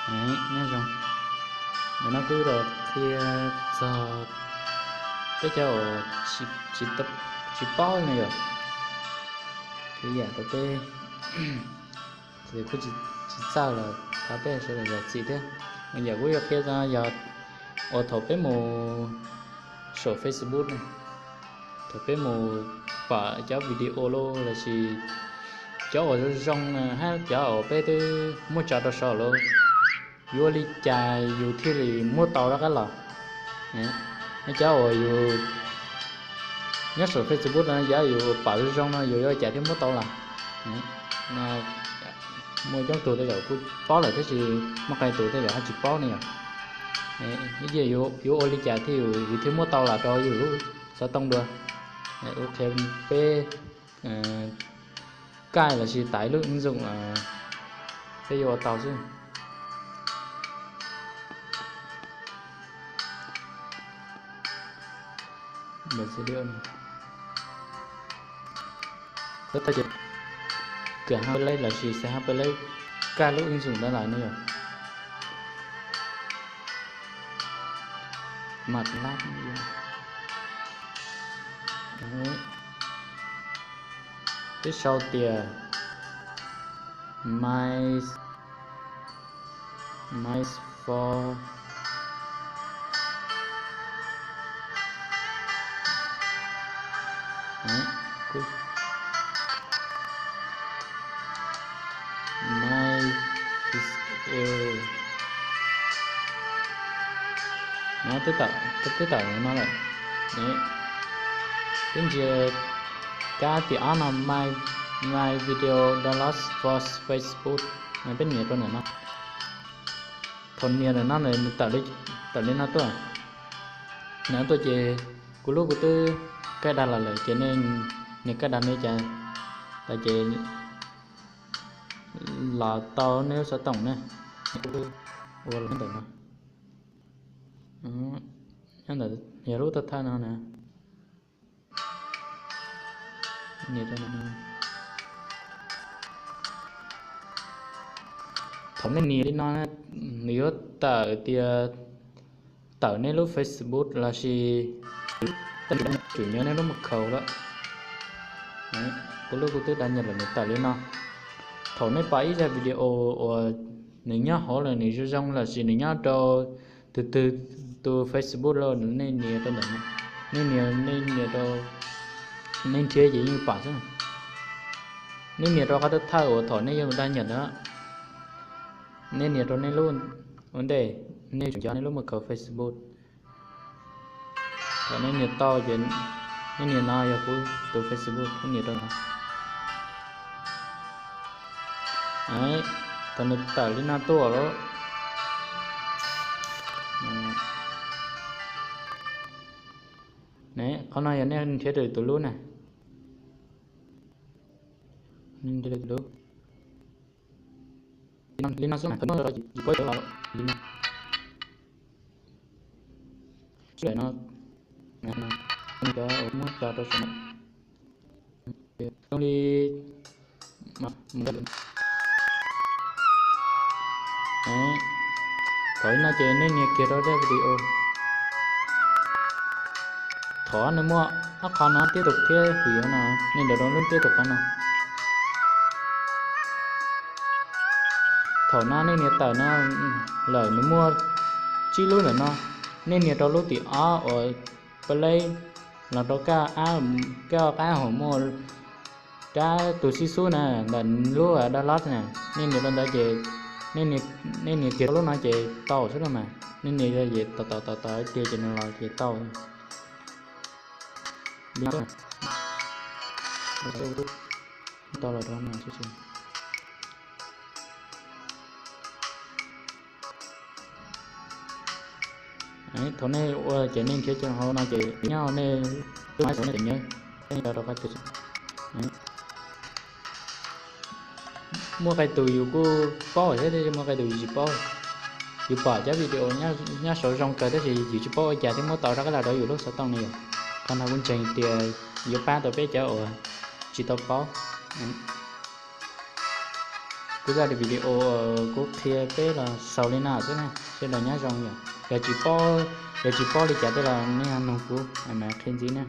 Nyob zoo, ntawm no kuv los qhia txog peb cov uas tsis paub no yom, ib yam rau peb kuj tsis txawj los thov peb sawv daws zam txim thiab. Yam kuv yuav qhia no yog uas thaum peb mus saum Facebook na, thaum peb mus pom cov video los sis cov uas zoo zoo na, hab cov uas peb twb muab tso rau saum lawm, yuav ua li cas yus thiaj li muab tau rov qab los? Cov uas yus nyob saum Facebook no, cov yus pom zoo zoo no yus yuav ua cas thiaj muab tau los? Muaj coob tug tej zaum kuj paub lawm tab sis muaj qee tug tej zaum ho tsis paub ne yom. Ib yam yuav ua li cas thiaj yus thiaj muab tau los rau yus lub xov tooj dua. Ua qhia peb kaij los sis tải lub ứng dụng peb yuav ua tau xwb. Tab sis kws hab peb lawv los sis xav hab peb lawv kaij lub ứng dụng ntawd lawm no yom. Mat lab peb sau tias my, my for no, twb tawm no lawm. Peb ntsia kab tim ob no, my, my video download for Facebook, peb nias rau ntawm no. Thaum nias ntawm no nws tawm li no tuaj. Nws tuaj ces kuv lub kuv twb kaij dag los lawm ces nej nias kaij dag nej cas tas ces los tau nej lub xov tooj ne. Ua los ntawm no, yog lub thawj thawj no na. Thaum nej nias li no, nws yuav tawm tias tawm nej lub Facebook los sis tsum nyob nej lub mật khẩu lawm. Kuv lub kuv twb đăng nhập lawm nws tawm li no. Thaum nej pom ib zaj video uas nws nyob hauv lawm nws zoo zoo los sis nws nyob rau tus twg tus Facebook los nej nias rau ntawm no, nej nias, nej nias rau, nej nrhiav ces yeej pom xwb. Nej nias rau qhov thawj thawj uas thaum nej yuav đăng nhập ntawd, nej nias rau nej lub ua ntej, nej tsum nco nej lub mật khẩu Facebook. Thaum nej nias tau ces nej nias no yog kuv tus Facebook, kuv nias rau no. Thaum nws tawm li no tuaj lawm, qhov no yog nej nrhiav rau tus lub na. Li no xwb mas thaum no tsis paub cov li no. Sib daim no, cov uas muab tso rau saum no. Zoo li thaum no ces nej nias kiag rau zaj video. Thaum nws muaj ob qho no tiếp tục thiab hwm no, nej nias rau lub tiếp tục qhov no. Thaum no nej nias tawm no lawm nws muaj tsib lub ntawm no, nej nias rau lub tim ob uas play los rau kab, kab qab hauv muaj rab tus xib xub na, ntawm lub download na, nej nias rau ntawd ces nej nias kiag rau lub no ces tau xwb los mas. Nej nias ces tom tom tom tom tiag ces nws los ces tau. Tau los rau no. Thaum nej ua ces nej nrhiav ces hauv no ces nyob nej lub máy số nej tes nhớ, nej rau qab tus. Muaj qee tus yus kuj paub thiab, muaj qee tus yus tsis paub. Yus pom cov video nyob saud zoo kawg tab sis yus tsis paub ua cas thiaj muab tau rov qab los rau yus lub xov tooj ne yom. Qhov no kuv ntseeg tias yuav pab tau peb cov uas tsis tau paub. Kuv zaj video kuv qhia peb los xaus li no xwb na, sawv daws nyob zoo yom. Yog tsis paub, yog tsis paub li cas tej los nej nug kuv mam qhia ntxiv na.